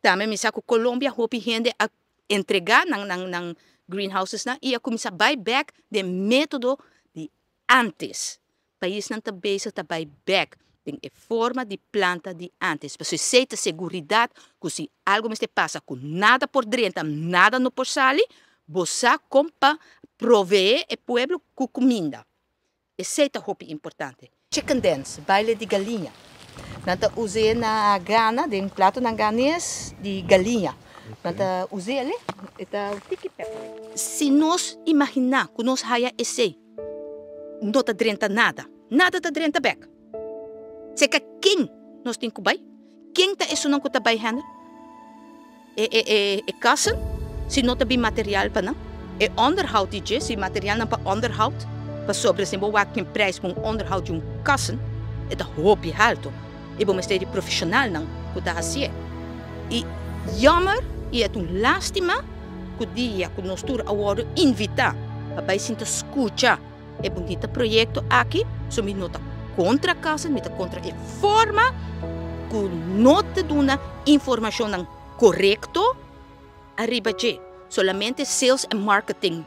Tambe mi sa ku Colombia hopi hende a entregá nan nan nan greenhouses nan i a kuminsá bai bèk den método di ántes. Paisnan ta bezig ta bai bèk den e forma di planta di ántes. Pasobra esei ta seguridat ku si algu mester pasa ku nada por drenta, nada no por sali, bo sa kon pa proveé e pueblo ku kuminda. Esei ta hopi importante. Chicken dance, baile di galiña. Nan ta us'é na Ghana den platonan ghanes di galiña. Nan ta us'é ale, e ta tiki pepper. Si nos imaginá ku nos haya esei, no ta drenta nada. Nada ta drenta bèk. Seka ken nos tin ku bai? Ken ta esunnan ku ta bai handle e e e e kassen si no ta bin material pa nan? E onderhoud di dje, si materialnan pa onderhoud, pasobra si bo wak tin prijs pa un onderhoud di un kassen, e ta hopi halto i bo mester di profeshonalnan ku ta hasié. I jammer i e ta un lastima ku dia ku nos tur a wòrdu invitá pa bai sinta skucha E bunita proyekto aki, so mi no ta kontra kasa, mi ta kontra e forma ku no ta duna informashonnan korekto ariba dje. Solamente sales en marketing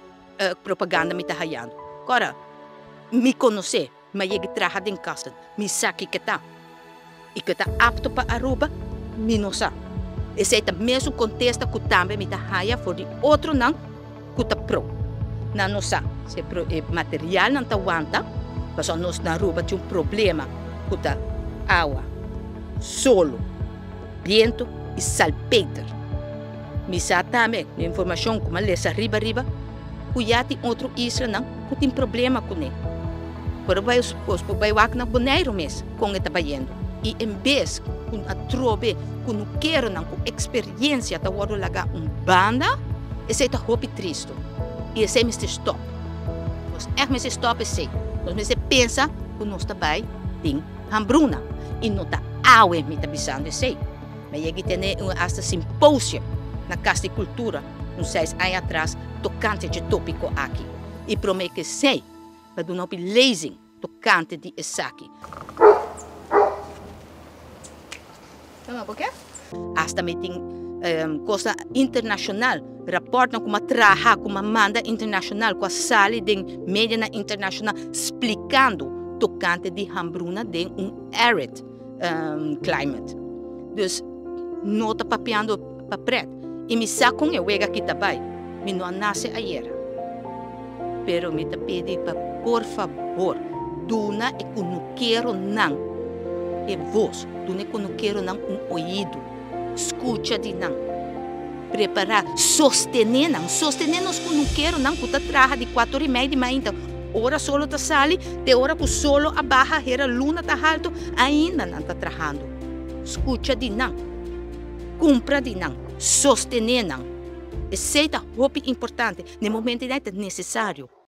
propaganda mi ta hayando. Kora, mi konosé, mi a yega traha den kasa, mi sa kiko ta. I ku e ta apto pa Aruba, mi no sa. Esei ta mesun kontesta ku tambe mi ta haya for di otronan ku ta pro. Nan no sa si e materialnan ta wanta, pasobra nos na Aruba tin un problema ku ta awa, solo, biento i salpeter. Mi sa tambe, mi informashon ku mi a lesa riba riba, ku ya tin otro islanan ku tin problema kuné. Pero bai bos por bai wak na Boneiru mes kon e ta bayendo. I en bes ku atrobe kunukeronan ku eksperiencia ta wòrdu laga un banda, esei ta hopi tristu. I esei mester stòp. Nos ègt mester stòp esei. Nos mester pensa ku nos ta bai den hambruna. I no ta awe mi ta bisando esei. Mi a yega i tene un hasta simposio na Kas di Kultura un seis aña atras tokante dje topiko aki. I promé ku esei pa duna hopi lezing tokante di esaki. Asta mi tin kosnan internashonal, rapòrtnan ku mi a traha, ku mi a manda internashonal, ku a sali den medianan internashonal splikando tokante di hambruna den un arid climate. Dus no ta papiando pa pret. I mi sa kon e wega aki ta bai. Mi no a nase ayera. Pero mi ta pidi pa por fabor duna e kunukeronan e vos, duna e kunukeronan un oido, skucha di nan, prepará, sostené nan, sostené nos kunukeronan ku ta traha di kuater i mei di mainta, ora solo ta sali te ora ku solo a baha hera luna ta haltu, ainda nan ta trahando. Skucha di nan, kumpra di nan, sostené nan. Esei ta hopi importante. Na e momento ei ta nesesario.